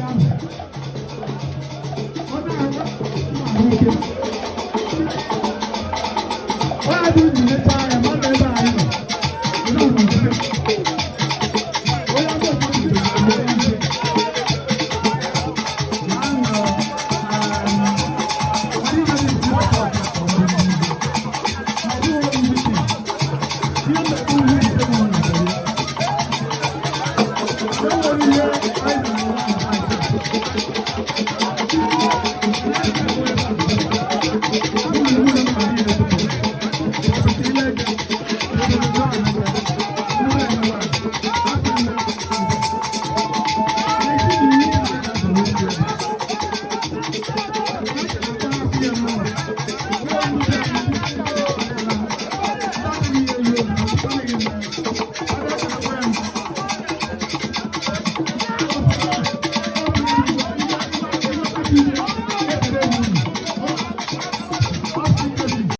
Ahụ ọ na-ahụ ike onye dị unu lechaa anya ma ọ nọ ebe anyị nọ. Unu nọ nso.